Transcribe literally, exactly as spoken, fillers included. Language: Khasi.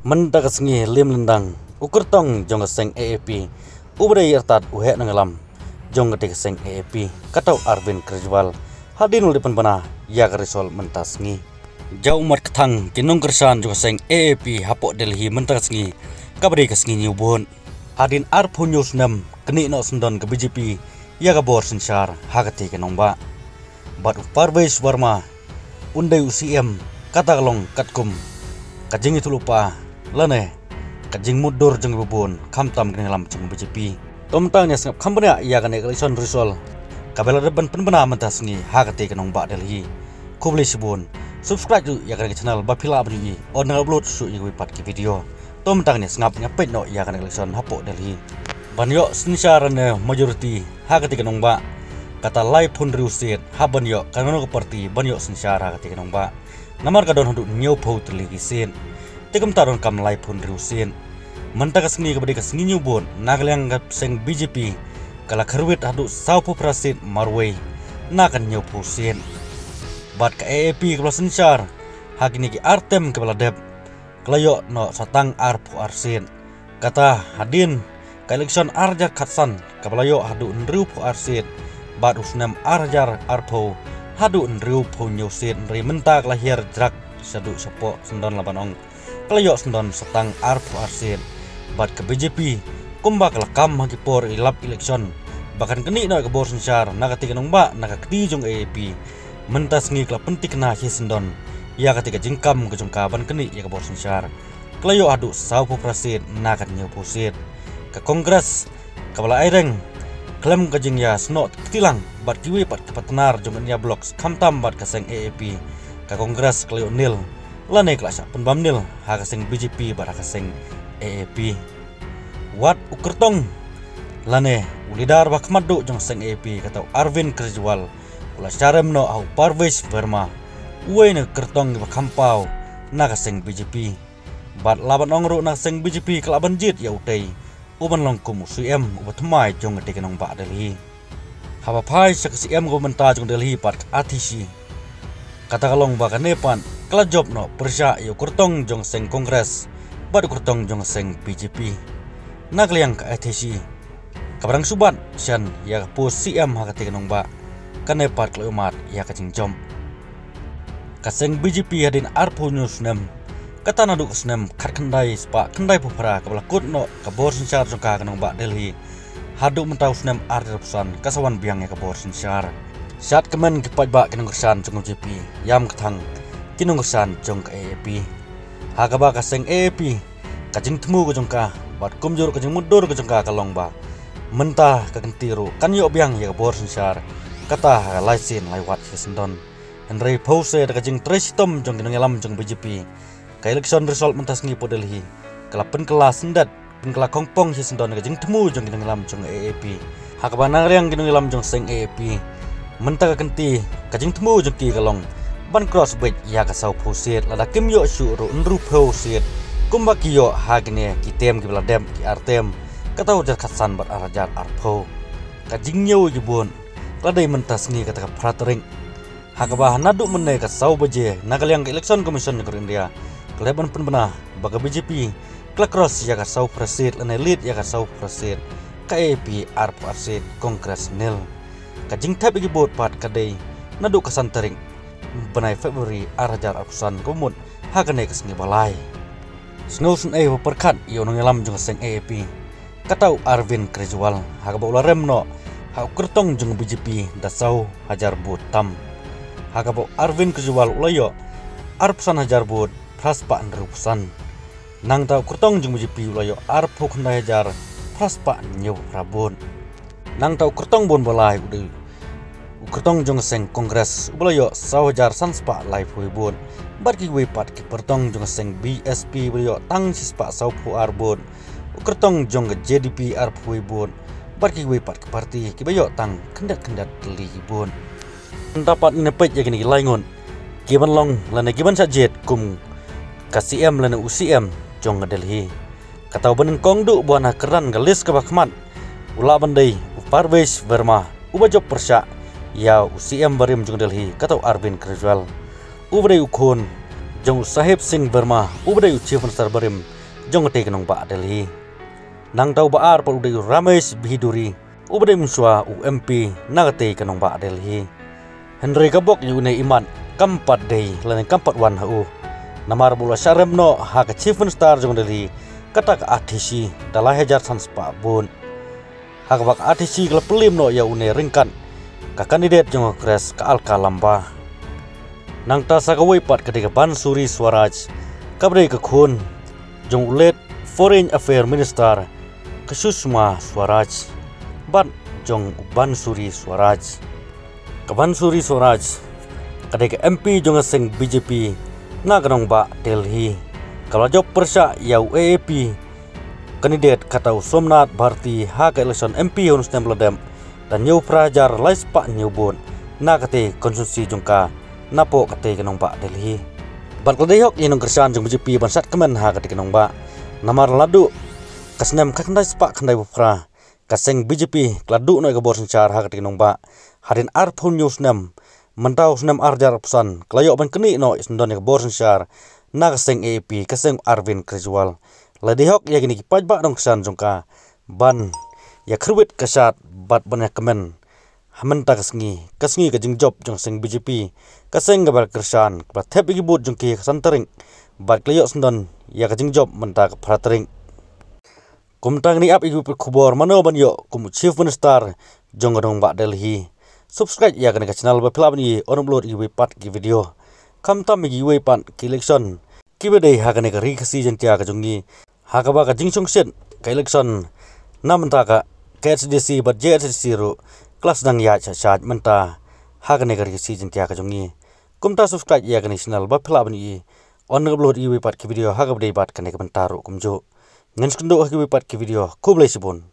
Mynta ka sngi lem lyndang, u kyrtong jong ka seng A A P, uba dei artat u heh nongïalam jong katei ka seng A A P, kata u Arvind Kejriwal, hadien u la dep pynbna ïa ka result mynta sngi. Jaw ummat kthang ki nongkyrshan jong ka seng A A P hapoh Delhi mynta ka sngi, kaba dei ka sngi Ñiewbun. Hadien arphew hynñiew snem knieh noh syndon ka B J P ïa ka bor synshar ha katei ka nongbah. Bad u Parvesh Verma un dei u C M, kata ka long katkum ka jingïathuhlypa lypa lane ka jingmutdur jong kiba bun, khamtam ki nongïalam jong B J P. To mynta ngin ïa sngap kham bniah ïa kane ka election result kaba la dep ban pynbna mynta sngi ha katei ka nongbah Delhi. Khublei shibun. Subscribe ruh ïa kane ka channel ba phi lah ban ïohi ynda nga upload shuh ïa kiwei pat ki video. To mynta ngin ïa sngap, ngin ïa peit noh ïa kane ka election hapoh Delhi. Ban ïoh synshar ne majority ha katei ka nongbah, kata laiphew hynriew seat, hap ban ïoh kano kano ka party ban ïoh synshar ha katei ka nongbah. Namar ka don haduh hynñiewphew tylli ki seat. Te kumta donkam laiphew hynriew seat. Mynta ka sngi kaba dei ka sngi Ñiewbun, na ka liang ka seng B J P ka la kyrwit haduh sawphew phra seat marwei na ka hynñiewphew seat. Bad ka A A P kaba la synshar ha kine ki ar term kiba la dep, ka la ïoh noh sa tang arphew ar seat. Kata hadien ka election ar hajar khatsan kaba la ïoh haduh hynriewphew ar seat, bad u snem ar hajar arphew haduh hynriewphew hynñiew seat, hynrei mynta ka la hiar jrak shaduh shapoh syndon, lah ban ong ka la ïoh syndon sa tang arphew ar seat. Bad ka B J P kumba ka la kam ha ki por ïalap election ba kan knieh noh ïa ka bor synshar na katei ka nongbah na ka kti jong A A P, mynta sngi ka la pynthikna shisyndon ïa katei ka jingkam ka jong ka ban knieh ïa ka bor synshar. Ka la ïoh haduh sawphew phra seat na ka hynñiewphew seat. Ka Congress kaba la aireng khlem ka jingïasnoh kti lang bad kiwei pat ki partner jong ka India Bloc, khamtam bad ka seng A A P, ka Congress ka la ïoh nil, lane ka la shah pynbam nil ha ka seng B J P bad ha ka seng A A P. Wat u kyrtong lane u leader ba khmat duh jong ka seng A A P, kata u Arvind Kejriwal, u la sharem noh ha u Parvesh Verma, uwei na ki kyrtong kiba kham paw na ka seng B J P. Bad lah ban ong ruh na ka seng B J P ka lah ban jied ïa utei u ban long kum u C M uba thymmai jong katei ka nongbah Delhi. Haba phai sha ka C M kaba mynta jong Delhi pat, ka Atishi, kata ka long ba kane pat ka la jop noh pyrshah ïa u kyrtong jong ka seng Congress bad u kyrtong jong ka seng B J P. Na ka liang ka Atishi kaba dang shu bat shen ïa ka post C M ha katei ka nongbah, kane pat ka la ïohmad ïa ka jingjop. Ka seng B J P hadien arphew hynñiew snem, kata naduh ka snem khatkhyndai spah khyndaiphew phra kaba la kut noh ka bor synshar jong ka ha ka nongbah Delhi, haduh mynta u snem ar hajar arphew san ka sa wan biang ïa ka bor synshar. Shad kmen ki paidbah ki nongkyrshan jong ka B J P, ïam kthang ki nongkyrshan jong ka A A P. Ha kaba ka seng A A P, ka jingthmu ka jong ka bad kumjuh ka jingmutdur ka jong ka ka long ba mynta ka kynti ruh kan ïoh biang ïa ka bor synshar, kata ha ka lai sien lai wat shisyndon. Hynrei phewse da ka jingtrei shitom jong ki nongïalam jong B J P, ka election result mynta sngi hapoh Delhi ka la pynkylla syndet, pynkylla khongpong shisyndon ka jingthmu jong ki nongïalam jong A A P. Ha kaba na ka liang ki nongïalam jong seng A A P, mynta ka kynti ka jingthmu jong ki ka long ban cross beit ïa ka sawphew seat, lada kim ïoh shuh ruh hynriewphew seat kumba ki ïoh ha kine ki term kiba la dep, ki ar term, kata u hajar khatsan bad ar hajar arphew. Ka jingñiew ïa ki vote ka la dei mynta sngi, kata ka phra tarik. Ha kaba naduh mynne ka saw baje, na ka liang ka Election Commission jong ka ri India ka la dep ban pynbna ba ka B J P ka la cross ïa ka sawphew phra seat lane lead ïa ka sawphew phra seat, ka A A P arphew ar seat, Congress nil. Ka jingthep ïa ki vote pat ka dei naduh ka san tarik bnai February ar hajar arphew san, kaba mut ha kane ka sngi ba lai. Sngewsynei ba pyrkhat ïa u nongïalam jong ka seng A A P, kata u Arvind Kejriwal, ha kaba u la rem noh ha u kyrtong jong ka B J P da saw hajar vote tam. Ha kaba u Arvind Kejriwal u la ïoh arphew san hajar vote phra spah hynriewphew san. Nangta u kyrtong jong ka B J P u la ïoh arphew khyndai hajar phra spah hynñiewphew phra vote. Nangta u kyrtong bun ba lai u dei u kyrtong jong ka seng Congress uba la ïoh saw hajar san spah laiphew wei vote. Bad kiwei pat ki kyrtong jong ka seng B S P ba la ïoh tang shi spah sawphew ar vote. U kyrtong jong ka J D P arphew wei vote. Bad kiwei pat ki party kiba ïoh tang khyndiat khyndiat tylli ki vote. Nda pat ngin peit ïa kine ki lai ngut kiban long lane kiban shah jied kum ka C M lane u C M jong ka Delhi. Kata uba nyngkong duh ba wan ha kyrdan ka list kaba khmat u lah ban dei u Parvesh Verma uba jop pyrshah ïa u C M barim jong Delhi, kata u Arvind Kejriwal, uba dei u khun jong u Sahib Singh Verma uba dei u Chief Minister barim jong katei ka nongbah Delhi. Nangta uba ar pat u dei u Ramesh Bhiduri, uba dei mynshuwa u M P na katei ka nongbah Delhi. Hynrei ka bok ïa une imat kam pat dei lane kam pat wan ha u. Namar ba u la shah rem noh ha ka Chief Minister jong Delhi, kata ka R T C, da lai hajar san spah vote. Ha kaba ka R T C ka la pynliem noh ïa une ryngkat ka candidate jong ka Congress, ka Alka Lamba. Nangta sa kawei pat ka dei ka Bansuri Swaraj, kaba dei ka khun jong u late Foreign Affairs Minister ka Sushma Swaraj, bad jong u Bansuri Swaraj. Ka Bansuri Swaraj ka dei ka M P jong ka seng B J P na ka nongbah Delhi, kaba la jop pyrshah ïa u A A P candidate kata u Somnath Bharti ha ka election M P ha une u snem ba la dep, da hynñiew phra hajar lai spah hynñiew vote na katei ka constituency jong ka, napoh katei ka nongbah Delhi. Bad ka la dei hok ïa ki nongkyrshan jong B J P ban sat kmen ha katei ka nongbah, namar naduh ka snem khatkhyndai spah khyndaiphew phra ka seng B J P ka la duh noh ïa ka bor synshar ha katei ka nongbah. Hadien arphew hynñiew snem, mynta u snem ar hajar arphew san, ka la ïoh ban knieh noh ïa sngewdon ïa ka bor synshar na ka seng A A P, ka seng Arvind Kejriwal. La dei hok ïa kine ki paidbah nongkyrshan jong ka ban ïa kyrwit ka shad bad ban ïa kmen ha mynta ka sngi, ka sngi ka jingjop jong ka seng B J P, ka seng kaba la kyrshan, kaba la thep ïa ki vote jong ki ha ka san tarik, bad ka la ïoh sngewdon ïa ka jingjop mynta ka phra tarik. Kumta ngin ïa ap ïa kiwei pat ki khubor mano ban ïoh kum u Chief Minister jong ka nongbah Delhi. Subscribe ïa kane ka channel ba phi lah ban ïohi ban upload ïa kiwei pat ki video khamtam ïa kiwei pat ki election kiba dei ha kane ka Ri Khasi Jaiñtia ka jong ngi, ha kaba ka jingshongshit ka election na bynta ka K H A D C bad J H A D C ruh ka la sdang ïaid shah shah mynta ha kane ka Ri Khasi Jaiñtia ka jong ngi. Kumta subscribe ïa kane ka channel ba phi lah ban ïohi ban upload ïa kiwei pat ki video ha kaba dei bad kane ka bynta ruh kumjuh. Ngin sa ïakynduh ha kiwei pat ki video. Khublei shibun.